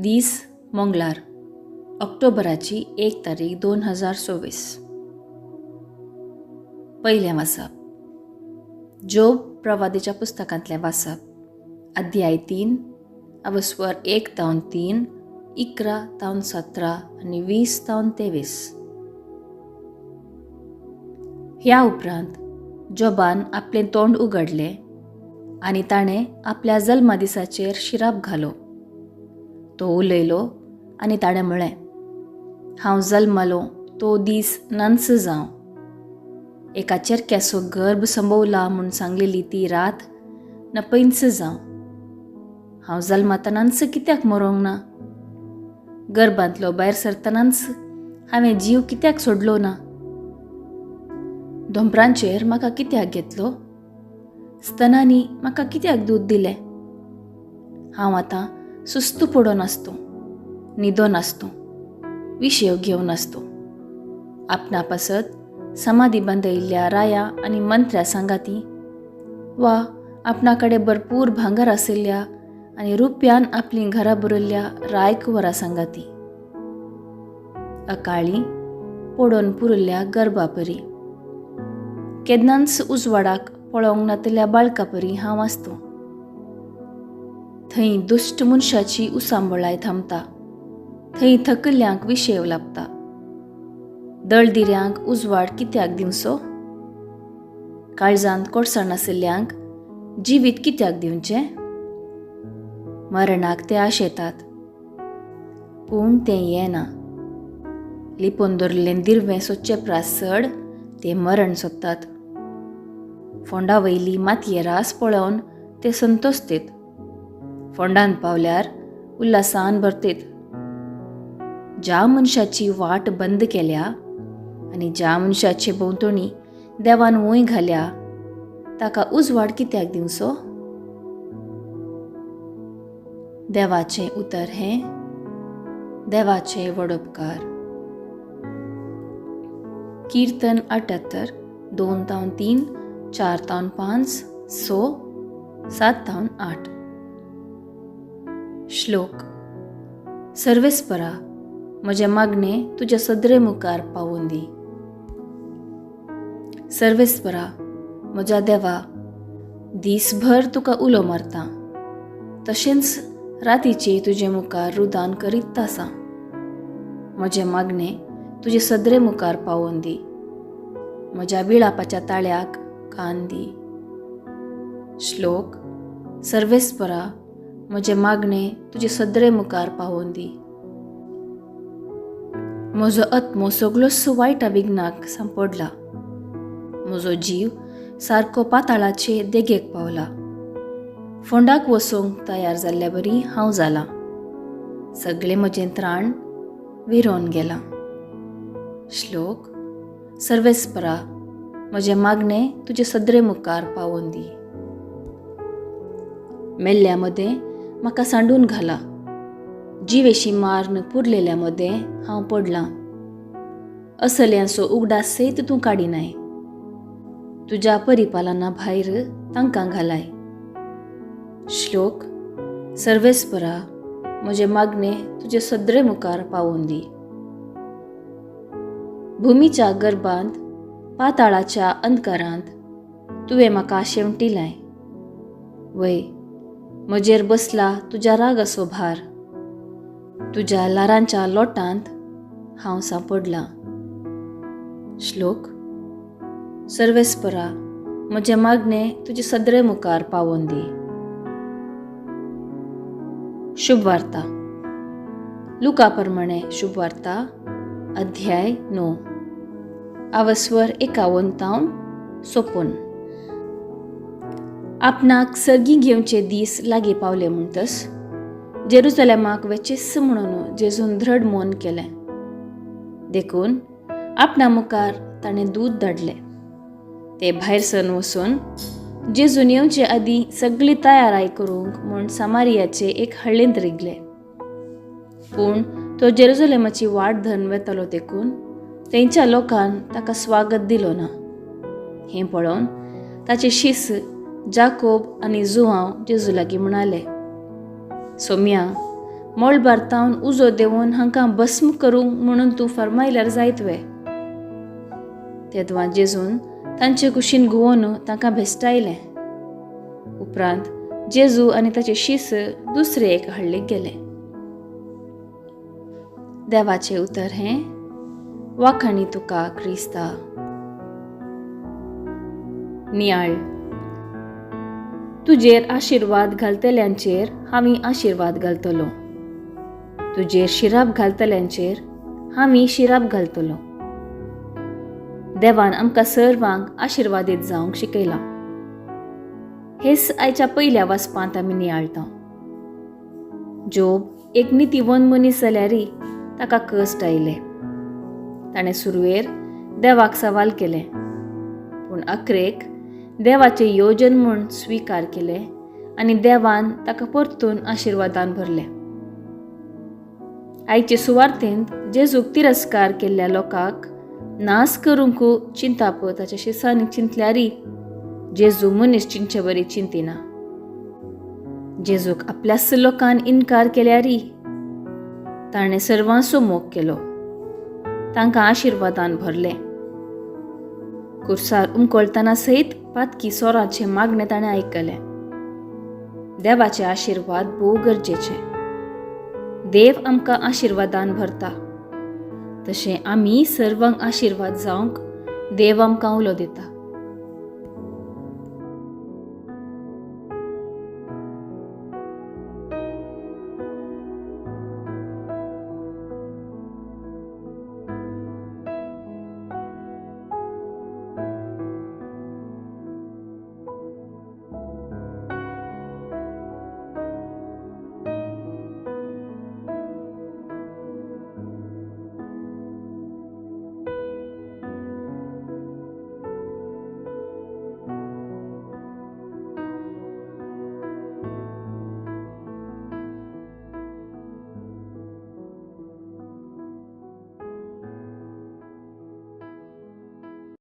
दीस मंगळार, ऑक्टोबराची 1 तारीख 2024. पयलें वाचप, जोब प्रवादीच्या पुस्तकांतलें वाचप, अध्याय 3, अवस्वर 1 तावन 3, 11 तावन 17 आनी 20 तावन 23. ह्या उपरांत जोबान आपलें तोंड उगडलें आनी ताणें आपल्या जल्मा दिसाचेर शिराप घालो. तो उलयलो आनी ताणें म्हळें, हांव जल्मलो तो दीस नांच जावं. एका चेरक्याचो गर्भ संभवला म्हूण सांगलेली ती रात नपयंच जावं. हांव जल्मातनाच कित्याक मरोंक ना? गर्भांतलो भायर सरतनाच हांवें जीव कित्याक सोडलो ना? दोंपरांचेर म्हाका कित्याक घेतलो? स्तनांनी म्हाका कित्याक दूद दिलें? हांव आतां सुस्त पडोन आसतूं, न्हिदोन आसतूं, विशेव घेवन आसतूं. आपणा पासत समाधी बांदयल्ल्या राया आनी मंत्र्या सांगाती वा आपणा कडेन भरपूर भांगर आशिल्ल्या आनी रुप्यान आपलीं घरां भरिल्ल्या रायकुंवरा सांगाती. अकाळी पडोन पुरिल्ल्या गर्भापरी, केन्नाच उजवाडाक पळोवंक नातिल्ल्या बाळकापरी हांव आसतूं. थंय दुश्ट मनशाची उसांबळाय थांबता, थंय थकल्ल्यांक विशेव लाबता. दळदिऱ्यांक उजवाड कित्याक दिवचो? काळजांत कोडसाण आशिल्ल्यांक जिवीत कित्याक दिवचें? मरणाक ते आशेतात, पूण तें येना. लिपोवन दवरिल्लें दिरवें सोदचे प्रास चड ते मरण सोदतात. फोंडा वयली मातये रास पळोवन ते संतोसतीत. फोंडांत पावल्यार उल्हासान भरतीत. ज्या मनशाची वाट बंद केल्या आनी ज्या मनशाचे भोंवतणी देवान वंय घाल्या ताका उजवाड कित्याक दिवचो? देवाचें उतर हें देवाचें वडोपकार. कीर्तन 78, 2 तावन 3, 4 तावन 5, 6, 7 तावन 8. श्लोक. सर्वेस्परा, म्हजें मागणें तुज्या सदरे मुखार पावोवन दी. सर्वेस्परा, म्हज्या देवा, दीसभर तुका उलो मारता, तशेंच रातीचे तुजे मुखार रुदान करीत आसा. म्हजें मागणें तुजे सदरे मुखार पावोवन दी. म्हज्या विळापाच्या ताळ्याक कान दी. श्लोक. सर्वेस्परा, म्हजें मागणें तुजे सदरे मुखार पावोवन दी. म्हजो आत्मो सगळोच वायटा विघ्नाक सांपडला. म्हजो जीव सारको पाताळाचे देगेक पावला. फोंडाक वचूंक तयार जाल्ल्या बरी हांव जालां. सगळें म्हजें त्राण विरोन गेलां. श्लोक. सर्वेस्परा, म्हजें मागणें तुजे सदरे मुखार पावोवन दी. मेल्ल्या मदें म्हाका सांडून घाला. जिवेशी मारून पुरलेल्या मदें हांव पडलां. असल्यांचो उगडास सयत तूं काडिनाय. तुज्या परिपालना भायर तांकां घालाय. श्लोक. सर्वेस्परा, म्हजें मागणें तुजे सदरे मुखार पावोवन दी. भुमीच्या गर्भांत पाताळाच्या अंधकारांत तुवें म्हाका शेंवटिलाय. वय, म्हजेर बसला तुज्या रागाचो भार. तुज्या ल्हारांच्या लोटांत हांव सांपडलां. श्लोक. सर्वेस्परा, म्हजें मागणें तुजे सदरे मुखार पावोवन दी. शुभवार्ता. लुका प्रमाणे शुभवार्ता, अध्याय 9, अवस्वर 51 तावन 54. आपणाक सर्गी घेवचे दीस लागीं पावले म्हणटस जेरुजलेमाक वेचेस म्हणून जेजून धृड मन केलें. देखून आपणा मुखार ताणें दूद धाडलें. ते भायर सरून वचून जेजून येवचे आदीं सगळी तयाराय करूंक म्हूण सामारियाचे एक हळ्ळेंत रिगले. पूण तो जेरुजलेमाची वाट धरून वेतालो देखून थंयच्या लोकान ताका स्वागत दिलो ना. हें पळोवन ताचे शिस जाकोब आनी जुआंव जेजू लागीं म्हणाले, सोम्या, मळबार तावन उजो देंवोवन हांकां भस्म करूंक म्हणून तूं फर्मायल्यार जायत वे. तेदवां जेजून तांचे कुशीन घुंवोन तांकां भेश्टायलें. उपरांत जेजू आनी ताचे शीस दुसरे एक हळ्ळीक गेले. देवाचें उतर हें. वाखाणी तुका क्रिस्ता. नियाळ. तुजेर आशिर्वाद घालतल्यांचेर हांव आशिर्वाद घालतलो, तुजेर शिराप घालतल्यांचेर हांव शिराप घालतलो. देवान आमकां सर्वांक आशिर्वादीत जावंक शिकयलां. हेच आयच्या पयल्या वाचपांत आमी नियाळटा. जोब एक नितीवन मनीस जाल्यारय ताका कश्ट आयले. ताणें सुरवेर देवाक सवाल केलें, पूण अखरेक देवाचें योजन म्हूण स्विकार केलें आनी देवान ताका परतून आशिर्वादान भरलें. आयचे सुवार्थेंत जेजूक तिरस्कार केल्ल्या लोकांक नास करूंक चिंताप ताच्या शिसांनी चिंतल्यारय जेजू मनीस चिंतचे बरी चिंतिना. जेजूक आपल्याच लोकान इनकार केल्यारय ताणें सर्वांचो मोग केलो, तांकां आशिर्वादान भरलें. कुर्सार उमकळतना सयत पातकी सोराचें मागणें ताणें आयकलें. देवाचे आशिर्वाद भोव गरजेचे. देव आमकां आशिर्वादान भरता, तशें आमी सर्वांक आशिर्वाद जावंक देव आमकां उलो दिता.